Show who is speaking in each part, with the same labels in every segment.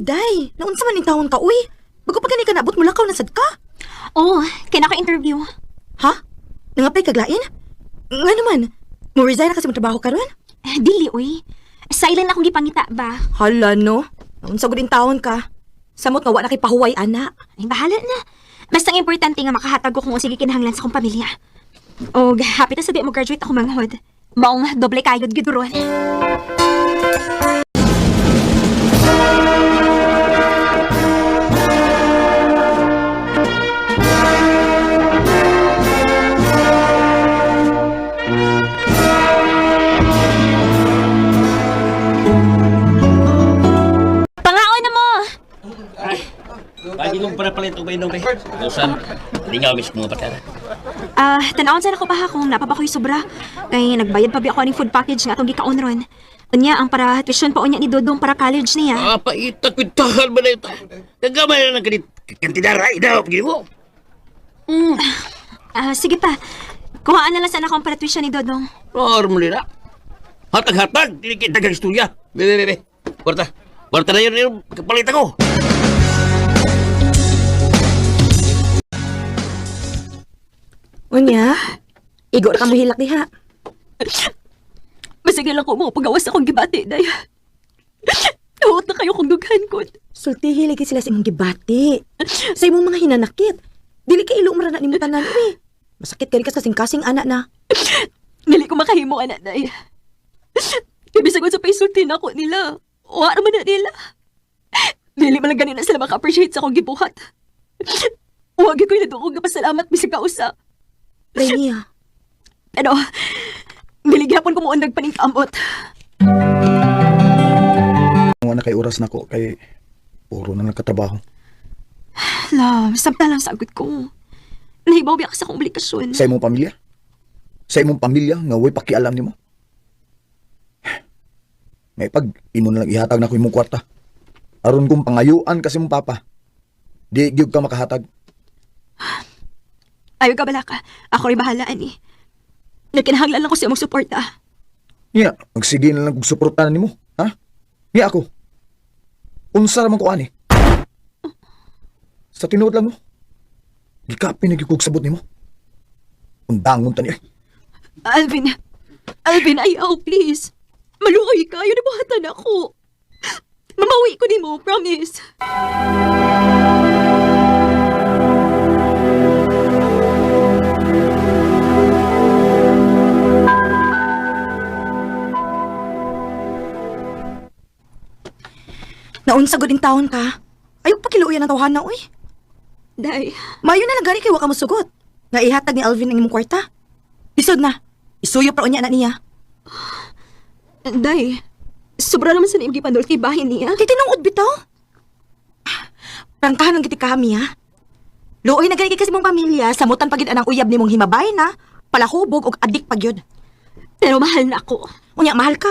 Speaker 1: Day, naunsa man intawon ka, uy? Bago pa gani ka naabot, mulakaw na sad ka.
Speaker 2: Oh, kaya na ako interview.
Speaker 1: Ha? Nangapay kaglain? Nga naman, mo resign na kasi mong trabaho karon?
Speaker 2: Eh, dili, uy. Silent akong gipangita ba?
Speaker 1: Hala no, naunsa gud intawon ka. Samot nga wa na kay pahuway ana.
Speaker 2: Ay, bahala na. Basta ang importante nga makahatag ko kung sige kinahanglan sa akong pamilya. Og happy ta sabi mo graduate ako manghod. Maong doble kayod gid ron. Pangaon na mo!
Speaker 3: Pagi kong para palit og mainom eh. Usan, lingaw mis mga patara.
Speaker 2: Ah, tanawon sana ko pa ha kung napabakoy sobra. Kay nagbayad pa bi ako aning food package nga atong gikaon ron. Unya ang para tuition pa unya ni Dodong para college niya.
Speaker 3: Ah, paita kwintahan ba na ito? Nagamay na ng kanit kantidara idaw pagin mo.
Speaker 2: Ah, sige pa. Kuhaan na lang sana ako ang para tuition ni Dodong.
Speaker 3: Or mo nila. Hatag-hatag, dili kay dagang istorya. Be, be, be, be. Kwarta. Kwarta na yun, yun. Kapalit ako.
Speaker 1: Unya, igo ra ka mohilak diha.
Speaker 2: Masige lang ko mga pagawas akong gibati, day. Huwag na kayo kong dughan ko.
Speaker 1: Sultihi lagi sila sa imong gibati. Sa imong mga hinanakit. Dili kay ilo mara na nimo tanan, uy. Masakit kay ka sa kasing-kasing ana na.
Speaker 2: Dili ko makahimo, anak, day. Ibig sagot sa paisulti na ako nila. Wa naman na nila. Dili man lang ganina sila maka-appreciate sa akong gibuhat. Huwag ko yung ko pasalamat bisag kausa.
Speaker 1: Renia,
Speaker 2: Pero, dili gihapon ko muundag paningkamot.
Speaker 4: Wala na kay oras nako kay puro na nagkatrabaho.
Speaker 2: Love, samta lang sagot ko. Nahibaw biya ka sa akong obligasyon.
Speaker 4: Sa imong pamilya? Sa imong pamilya nga way pakialam nimo? May pag imo na lang ihatag nako imong kwarta. Aron kong pangayuan kasi imong papa. Di gyud ka makahatag.
Speaker 2: Ayaw ka bala ka. Ako rin bahala, ani. Nagkinahanglan lang ko sa imong suporta.
Speaker 4: Niya, magsige na lang kog suportahan nimo, ha? Niya ako. Unsa ra man ko ani? Sa tinuod lang mo. Gikapin na gyud kog sabot nimo. Undangon ta niya.
Speaker 2: Alvin, Alvin, ayaw, please. Maluoy ka, yun buhatan ako. Mamawi ko nimo, promise.
Speaker 1: Naunsa gud intawon ka. Ayaw pakiluoyan ang tawhana, uy.
Speaker 2: Day,
Speaker 1: Mayo na lang gani kay wa ka mosugot. Nga ihatag ni Alvin ang imong kwarta. Lisod na. Isuyo pa unya na niya.
Speaker 2: day, sobra naman sa niyong gipandol kay bahin niya.
Speaker 1: Kay tinuod bitaw. Prangkahan ang giti kami ha. Luoy na gani kay kasi mong pamilya, samutan pagid anang uyab nimong himabay na, palahubog og adik pagyud.
Speaker 2: Pero mahal na ako.
Speaker 1: Unya mahal ka.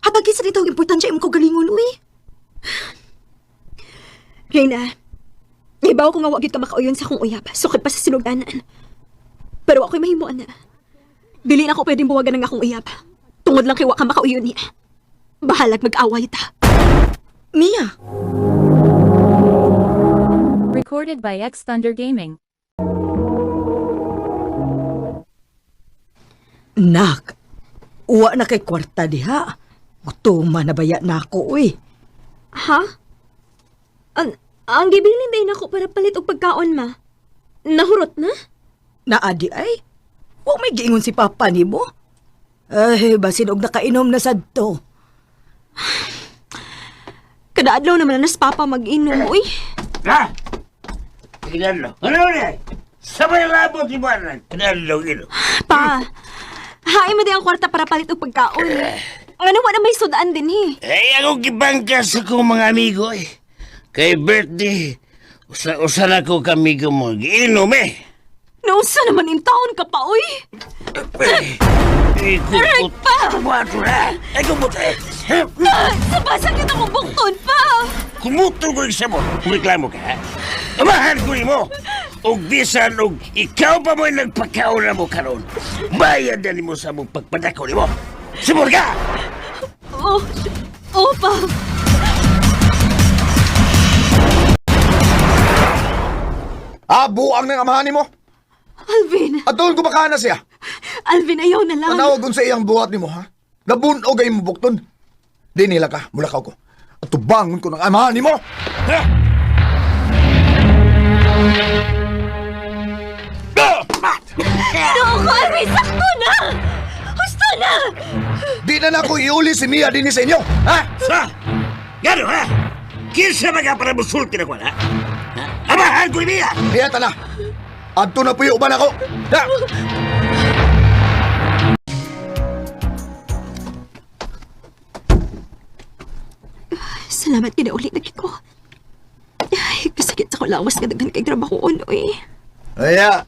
Speaker 1: Hatagi sa dito ang importansya imong kaugalingon uy.
Speaker 2: Reyna, ibaw ko nga wagid ka makauyon sa akong uyab, sukad pa sa sinugdanan. Pero ako'y mahimuan na. Dili na ako pwedeng buwagan ng akong uyab. Tungod lang kay wa ka makauyon niya. Bahalag mag-away ta.
Speaker 1: Mia,
Speaker 5: Recorded by X Thunder Gaming.
Speaker 6: Nak, uwa na kay kwarta diha. Gutuma na baya na ako, uy.
Speaker 2: Ha? Ang gibilin day nako para palit og pagkaon ma. Nahurot na?
Speaker 6: Naadi ay. Wa may giingon si papa nimo. Ay, basin og nakainom na sad to.
Speaker 2: Kada adlaw naman na nas papa mag-inom, uy.
Speaker 3: Ha? Kinalo. Ano na? Sabay labot ni Barang. Kinalo ino.
Speaker 2: Pa, hain mo di ang kwarta para palit og pagkaon. Ang ano wa na may sudaan din eh.
Speaker 3: Eh, ako gibangkas ako mga amigo eh. Kay birthday, usa-usa na ko kami mo. Giinom eh.
Speaker 2: Nausa naman in taon ka pa, uy.
Speaker 3: Eh,
Speaker 2: Aray pa!
Speaker 3: Kumato na! Ay, kumuto eh!
Speaker 2: Ah, Sabasa kita kong bukton pa!
Speaker 3: Kumuto ko isa mo. Kung reklamo ka, ha? Amahan ko nimo! Og bisan og ikaw pa mo'y nagpakaon na mo karon. Bayad na nimo sa mong pagpadako nimo. Sumur ka!
Speaker 2: Oh, oh pa.
Speaker 4: Ah, buang ng amahan nimo.
Speaker 2: Alvin!
Speaker 4: Atuon ko baka na siya.
Speaker 2: Alvin, ayaw na lang.
Speaker 4: Tanawag sa iyang buhat nimo, ha? Nabunog ay mo bukton. Di nila ka, mulakaw ko. At tubangon ko ng amahan nimo.
Speaker 3: Ha?
Speaker 2: No, ko, Alvin! Sakto na! Husto na!
Speaker 4: Di na nako iuli si Mia dinhi sa inyo, ha?
Speaker 3: Sa? Gano, ha? Kinsa ba ka para musulti na ko, ha? Ha? Amahan ko ni Mia!
Speaker 4: Mia, tana. Adto na puyo uban ako. Ha?
Speaker 2: Salamat kinauli na ko. Ay, kasakit sa ko lawas nga daghan kay trabaho eh.
Speaker 4: Aya.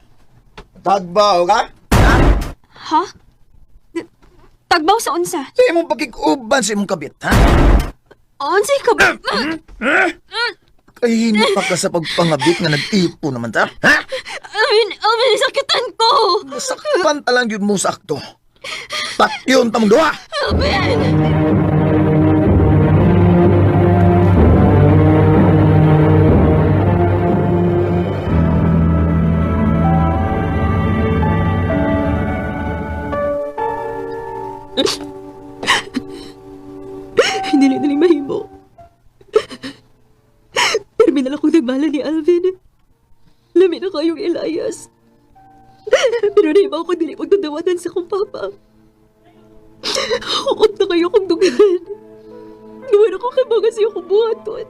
Speaker 4: Tagbaw ka?
Speaker 2: Ha? Tagbaw sa unsa?
Speaker 4: Sa imong pakikuban sa imong kabit, ha?
Speaker 2: Unsay ka ba?
Speaker 4: Kahimo pa ka sa pagpangabit nga nag-ipo naman ta, ha?
Speaker 2: Alvin, Alvin, sakitan ko!
Speaker 4: Sakpan talang yun mo sa akto. Patyon tamong duha!
Speaker 2: Alvin! Hindi na nila mahimo. Terminal akong nagmala ni Alvin. Lami na kayong Elias. Pero naiba ako dili pagdadawatan sa akong papa. Hukot na kayo kong dugan. Gawin ako kay mga siya kong buhaton.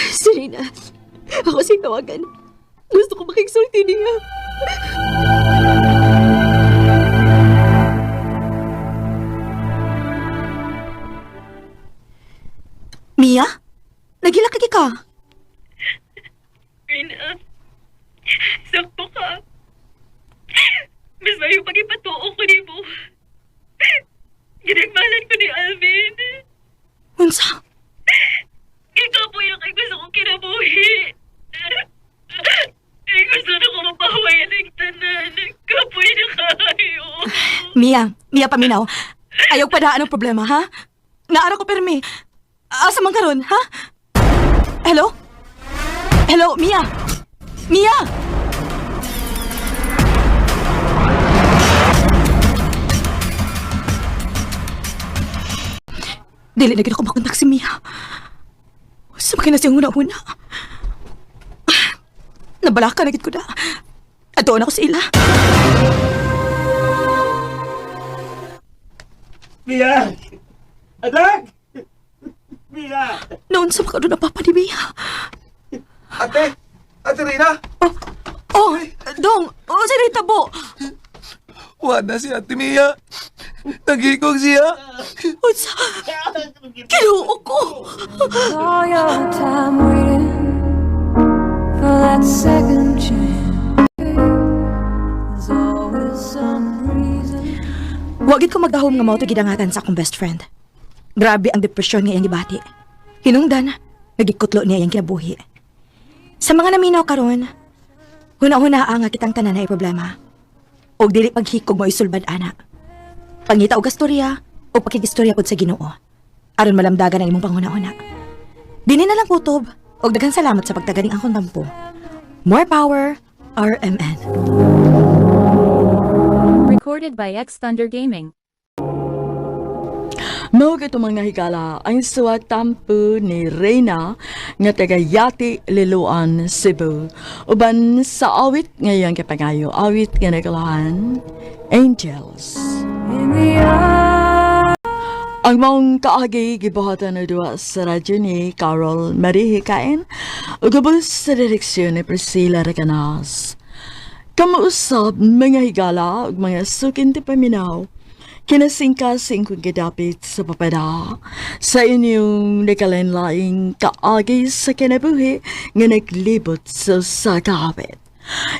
Speaker 2: Serena, ako siyang tawagan. Gusto ko makiksulti niya.
Speaker 1: Mia? Nagilak ka ka.
Speaker 2: Rina, sakto ka. Mas mayo pag-ipatuo ko ni mo. Ginagmalan ko ni Alvin.
Speaker 1: Unsa?
Speaker 2: Ikaw po yung kay gusto kong kinabuhi. Ay, gusto na ko mapahuwayan ng tanan. Kapoy na kayo.
Speaker 1: Mia, Mia paminaw. Ayaw pa daan ang problema, ha? Naara ko permi. Asa man karon, ha? Hello? Hello, Mia? Mia! Dili na gid ako makontak si Mia. Sumakay na siyang una-una. Nabalaka na gid ko na. Atoon ako sa ila.
Speaker 3: Mia! Anak! Mia!
Speaker 1: Noon sa mga doon ang papa ni Mia.
Speaker 4: Ate! Ate Rina!
Speaker 1: Oh, oh, Dong, oh, sa tabo.
Speaker 4: Wala si Ate Mia. Nagigog siya.
Speaker 1: Unsa? Kinuo ko.
Speaker 5: All your time waiting for that second chance. There's always some reason.
Speaker 1: Wagit ko magdahom nga mao to gidangatan sa akong best friend. Grabe ang depresyon nga iyang gibati. Hinungdan, nagikutlo niya iyang kinabuhi. Sa mga naminaw karon, huna-huna nga kitang tanan ay problema. Og dili paghikog mo isulbad ana. Pangita og gastorya o pakigistorya pod sa Ginoo. Aron malamdagan ang imong panghuna-huna. Dini na lang kutob og daghan salamat sa pagtaganing akong tampo. More power, RMN.
Speaker 5: Recorded by X Thunder Gaming.
Speaker 7: Mao kito mga higala ang suwat tampo ni Reyna nga taga Yati, Liloan, Cebu. Uban sa awit ngayong kapangayo, awit nga nagalahan, Angels.
Speaker 5: In the eye.
Speaker 7: Ang maong kaagi gibuhatan na duwa sa radyo ni Carol Marie Hikain ug ubos sa direksyon ni Priscilla Recanas. Kamuusab mga higala ug mga sukin ti paminaw. Kinasingkasing kong gidapit sa papada sa inyong nakalanlaing kaagi sa kinabuhi nga naglibot sa usa ka awit.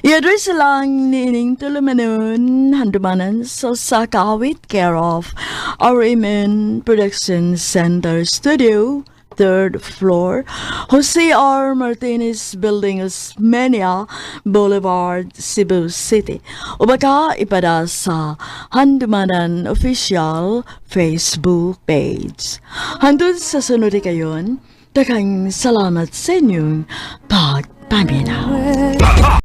Speaker 7: I-address lang niining tulumanon handumanan sa usa ka awit care of RMN Production Center Studio, third floor, Jose R. Martinez Building, Osmeña Boulevard, Cebu City. O baka ipada sa Handumanan Official Facebook page. Hantod sa sunod kayon, Daghang salamat sa inyong pagpaminaw.